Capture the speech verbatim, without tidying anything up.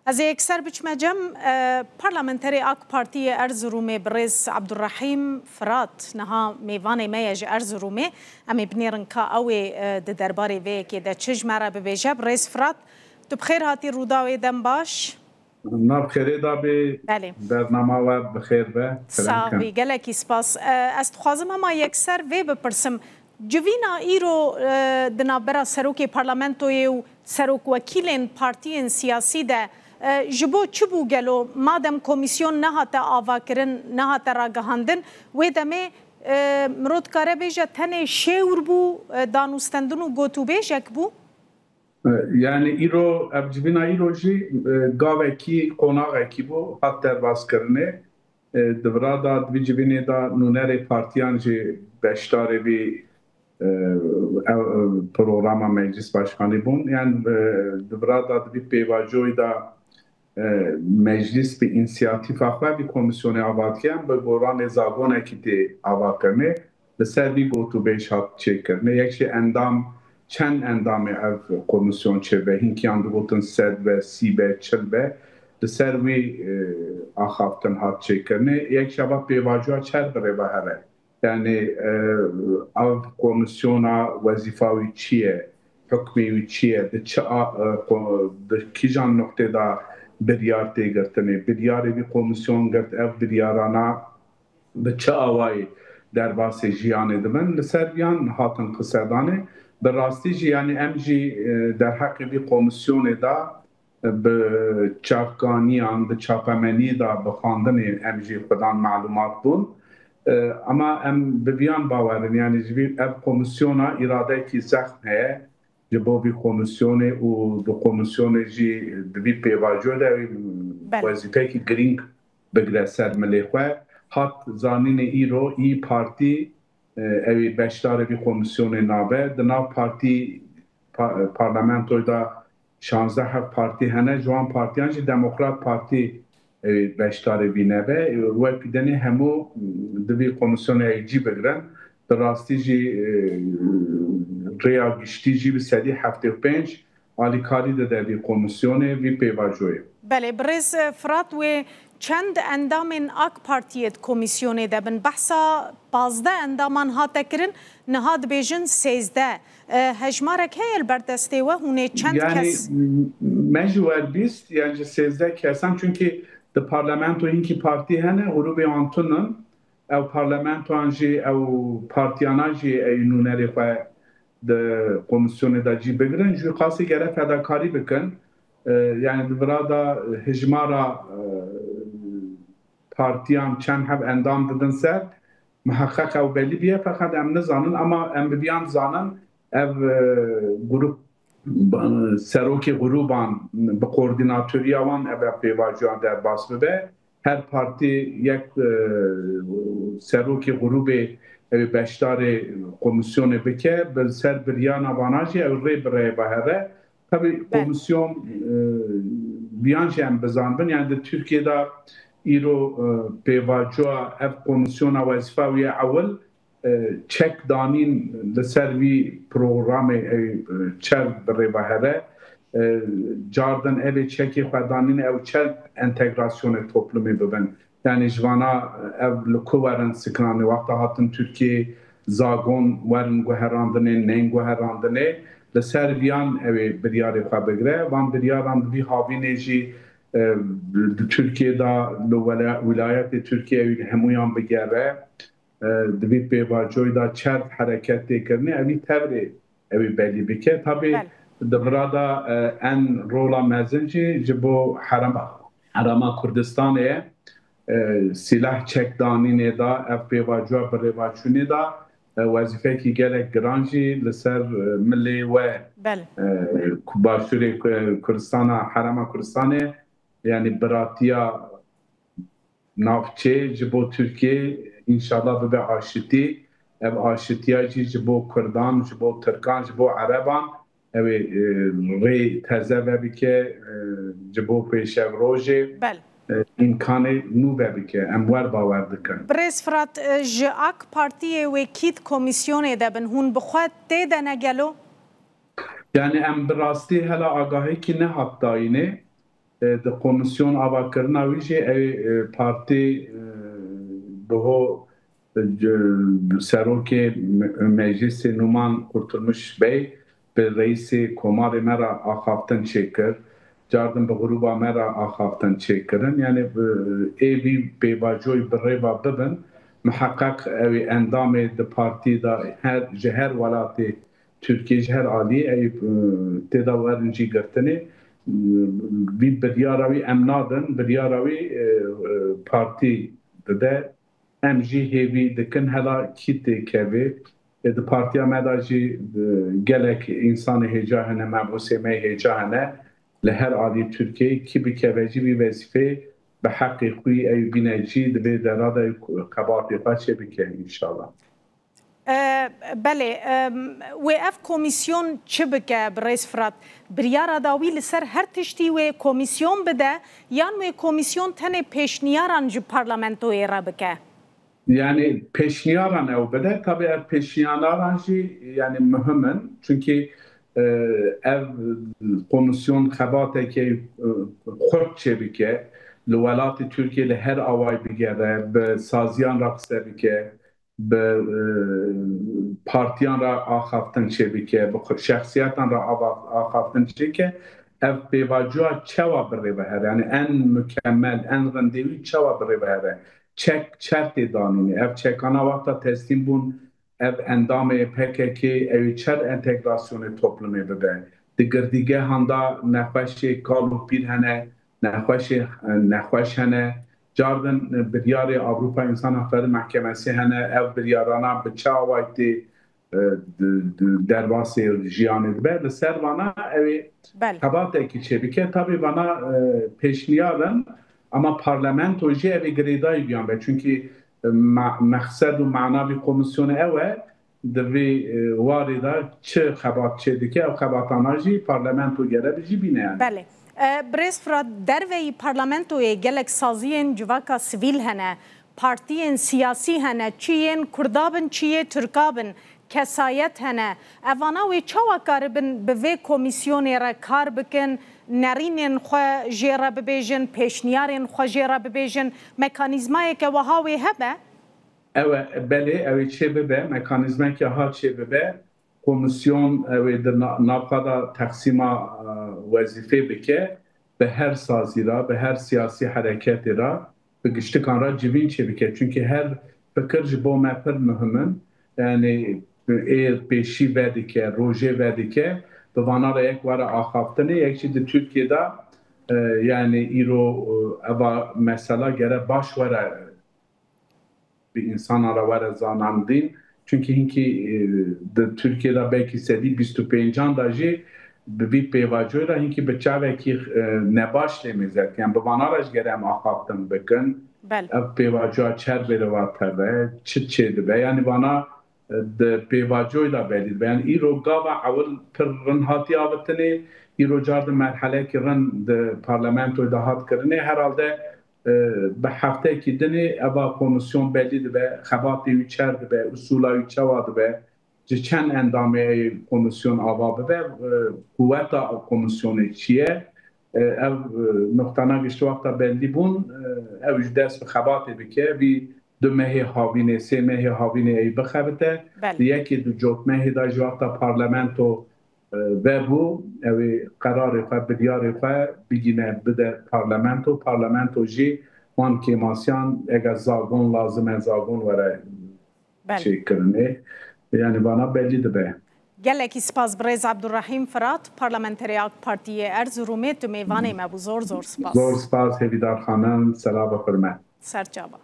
Ez ê yekser biçime cem, e, parlamenterê AK Partî yê Erzirûmê birêz Abdurrahîm Firat niha mêvanê me ye ji Erzirûmê. Em ê binêrin ka ew ê, e, di derbarê vê yekê de çi ji me re bibêje. Birêz Firat, tu bi xêr hatî Rûdawê, dem baş. Nav xêrê da bê. Belê. Bernama we bi xêr be. Sax bî, gelekî spas. E, ez dixwazim hema yekser vê bipirsim. Civîna îro, e, di navbera serokê parlamentoyê û serokwekîlên partiyên siyasî de, e, ji bo çi bû gelo? Madem komîsyon nehate avakirin, nehate ragihandin, wê demê, e, mirov dikare bêje tenê şêwr bû, e, danûstendin û gotûbêjek bû? E, yani îro, ev civîna îro jî, e, gavekî, qonaxekî bû, hat derbazkirinê. E, di vira de, di vî civînê de nûnerê partiyan jî beşdarê vî, e, ev, e, programa Meclis Başkanî bûn. Yan, e, di vira de, di vî pêvajoyê de, e, Meclis bi însiyatîfa xwe vî komîsyonê ava dike, em bi goranê zagonekî tê ava kirine. Li ser vî gotûbêj hat çêkirine. Yek jî endam, çend endamê ev komîsyon çêbe, hinkiyan digotin sed be, sî be, çil be, li ser wî, e, axaftin hat çêkirine. Yek jî ava pêvajoya çer bi rê ve here. Yani, e, ev komîsyona wezîfa wî çi ye, hukmê wî çi ye, di çi a, e, ko-, di kîjan nuqtê de biryar tê girtinê, biryarê vî komîsyon girt, ev biryarana bi çi awayî derbasê jiyanê dibin, li ser viyan hatin qisedanê. Bi rastî jî, yanî em jî, e, derheqê vî komîsyonê de, e, bi çavkaniyan, bi çapemeniyê de, bi xwendinê em jî xwedan malûmat bûn. E, ama em bi viyan bawer in, yanî ji vî ev komîsyona îradeyekî zexm heye. Ji bo vî komîsyonê û di komîsyonê jî di vî pêvajoyê de Belê. wezîfeyekî girîng bigire ser milê xwe. Hat zanînê îro, Îyî Partî, e, ew ê beşdarê vî komîsyonê nabe. Di nav partî, pa-, parlamentoyê de şazdeh heb partî hene. Ji wan partiyan jî Demokrat Partî, e, beşdarê vî nebe. E, wek dînê hemû, m, di vî komîsyonê cî bigirin. Bi rastî jî, e, rêya giştî jî bi sedî heftê û pênc alîkarî dide vî komîsyonê, vî pêvajoyê. Belê, birêz, e, Firat, wê çend endamên AK Partiyê di komîsyonê de bin? Behsa pazdeh endaman hate kirin, niha dibêjin sêzdeh. E, hejmarek heye li ber destê we? Hûn ê çend Yani, kes? m-, me ji we bîst, yani ji sêzdeh kesan, çunkî di parlamento hinkî partî hene, grûbê wan tun in. Ew parlamentoyan jî, ew partiyana jî ey nûnerê xwe di komîsyonê de cî bigirin. Jî qasî gere fedakarî bikin. E, yani di vira de hijmara, e, partiyan çend heb endam didin ser, miheqeq ew belî bûye, feqet em nizanin, ama em bi viyan zanin, ev, e, grûp, e, serokê grûban bi koordînatoriya wan ev, ev pêvajoya derbas bibe. Her partî yek, e, serokê grûbê ew beşdarê komîsyonê bike, bi ser biryana vana jî ew rê bi rê ve here. Tabii Belê. komîsyon, e, viyan jî em bizanbin, yani di Tirkiyê de îro, e, pêvajoya ev komîsyona wezîfa wî ye ewil, e, çek danîn li ser vî programê, e, çer bi rê ve here. E, cardin evê çekê xwe danîn ew çer entegrasyonê toplumê bibin. Yani ji vana ev li ku werin sikinanê, wexta hatin Tirkiyê zagon werin guherandinê, nên guherandinê, li ser viyan ew ê biryarê xwe bigire. Van biryaran di vî havînê jî, e, di Tirkiyê de, li wela-, wilayetê Tirkiyê ew ê hemûyan bigere. E, di vî pêvajoyê de çer hereket tê kirinê, ev ê tevrê ew ê belî bike. Tabî Belê. di vira de, e, en rola mezin jî ji bo herema, herema Kurdistanê ye. E, sîleh çekdanînê de, ev pêvajoya birêvaçûnê de, e, wezîfekî gelek giran jî li ser, e, milê we, Belê. e, ku Başûrê Ku-, Kurdistana, herema Kurdistanê, yani biratiya navçê ji bo Tirkiyê înşallah bibe aşitî. Ev aşitiya jî ji bo Kurdan, ji bo Tirkan, ji bo Ereban ew ê, e, rê teze vebike, e, ji bo pêşevrojê, Belê. e, îmkanê nû vebike. Em wer bawer dikin. Birêz Firat, e, ji AK Partiyê wê kî di komîsyonê de bin? Hûn bi xwe tê de ne gelo? Yani em bi rastî hela agahekî nehat dayînê. Di komisyon avakirina wî jî ew, e, partî, e, biho, e, serokê me-, meclisê Numan Kurtulmuş Bey bi reîsê komarê me re axaftin çêkir. Cardin bi grûba me re axaftin çêkirin. Yani, e, ê vî pêvajoyî bi rêva bibin, miheqeq ew ê endamê di partî de her, ji her welatê Tirkiyê ji her alî ey, e, tê de werin cî girtinê. E, vî biryara wî em nadin, biryara wî, e, e, partî dide. Em jî hêvî dikin hela kî têkevê. E, di partiya me de jî, e, gelek însanê hêca hene, mebûsê me hêca hene. Li her alî Tirkiyeyê kî bikeve jî vî wezîfeyê bi heqê xwî ew bîne cî, di vê dera de xebatê xwe çêbike înşallah. E, belê, e, wê ev komîsyon çi bike, birêz Firat? Biryara dawî li ser her tiştî wê komîsyon bide, yan wê komîsyon tenê pêşniyaran ji parlamentoyê re bike? Yani pêşniyaran ew bide. Tabi ev pêşniyaran jî yani muhim in. Çünkü, e, ev komîsyon xebateke, e, xurt çêbike, li welatê Tirkiyê li her awayî bigere, bi saziyan re qise bike, bi, e, partiyan re axaftin çêbike, bi xwe-, şexsiyetan re ava-, axaftin çêke, ev pêvajoya çawa bi rê ve here? Yani en mükemmel, en rindê wî çawa bi rê ve here? Çek, çer tê danînê. Ev çekana wexta teslîm bûn, ev endamê P K K, ew ê çer entegrasyonê toplumê bibe? Di girtîgehan de nexweşê kal û pîr hene, nexweşê, nexweş hene. Cardin biryarê Avrupa İnsan Hakları Mahkemesi hene, ev biryarana bi çi awayî tê, e, di, di derbasê jiyanê dibe. Li ser vana ew ê Belê. xebatekî çêbike. Tabi vana, e, pêşniyar in, ama parlamento jî ev ê girêdayî biyan be. Çünkü, e, ma-, mexsed û mana vî komîsyonê ew e, di vê, e, warê de çi xebat çêdike, ew xebatana jî parlamento gere bi jî bîne yani. Belê. E, Birêz Firat, derveyî parlamentoyê gelek saziyên civaka sivîl hene, partiyên siyasî hene, çi yên Kurda bin, çi yê Tirka bin, kesayet hene. Evana wê çawa karibin bi vê komîsyonê re kar bikin, nerînên xwe jê re bibêjin, pêşniyarên xwe jê re bibêjin, mekanîzmayeke wiha wê hebe? Ew e, belê, ew ê çê bibe, mekanîzmeke ha çê bibe. Komîsyon ew ê di na-, navxa de teqsîma, e, wezîfê bike, bi her sazî re, bi her siyasî hereketê re, bi giştikan re civîn çêbike. Çünkü her fikir ji bo me pir muhim in. Yani ê pêşî vedike, rojê vedike, bi vana re yek were axaftinê, yek jî di Tirkiyê de, e, yani îro, e, eva mesela gere baş were bi însanan re were zanandîn. Çünkü hinkî, e, di Tirkiyê de belkî sedî bîst û pêncan de jî bi vî pêvajoyê re hinkî bi çavekî, e, nebaş lê mêze dikin. Yani bi vana re ji gere em axaftin bikin. Belê. Ev pêvajoya çer bêre va teve, çi çê dibe? Yani vana, e, di pêvajoyê de belî dibe. Yani îro gava ewil pir rind hatiye avitinê, îro cardin merhelekî rind di parlamentoyê de hat kirinê. Herhalde e, bi heftekî dinê eva komîsyon belî dibe, xebatê wî çer dibe, usûla wî çawa dibe, ji çend endamê ê komîsyon ava bibe, e, quweta komîsyonê çi ye? E, ev, e, noqtana giştî wexta belî bûn, e, ew ji dest bi xebatê bike, vî du mehê havînê, sê mehê havînê ey bixebite, Belê. Di yekê du cotmehê de jî wexta parlamento e, vebû, ew ê qerarê xwe, biryarê xwe bigîne bide parlamento. Parlamento jî wan kêmasiyan, eger zagon lazim e, zagon were Belê. çêkirinê. Yani vana belî dibe. Gelekî spas birêz Abdurrahîm Firat, parlamenterê AK Partiyê Erzurumê, tu mêvanê me bû. Zor zor spas. Zor spas Hêvîdar Xanim, selav û hurmet. Serçava.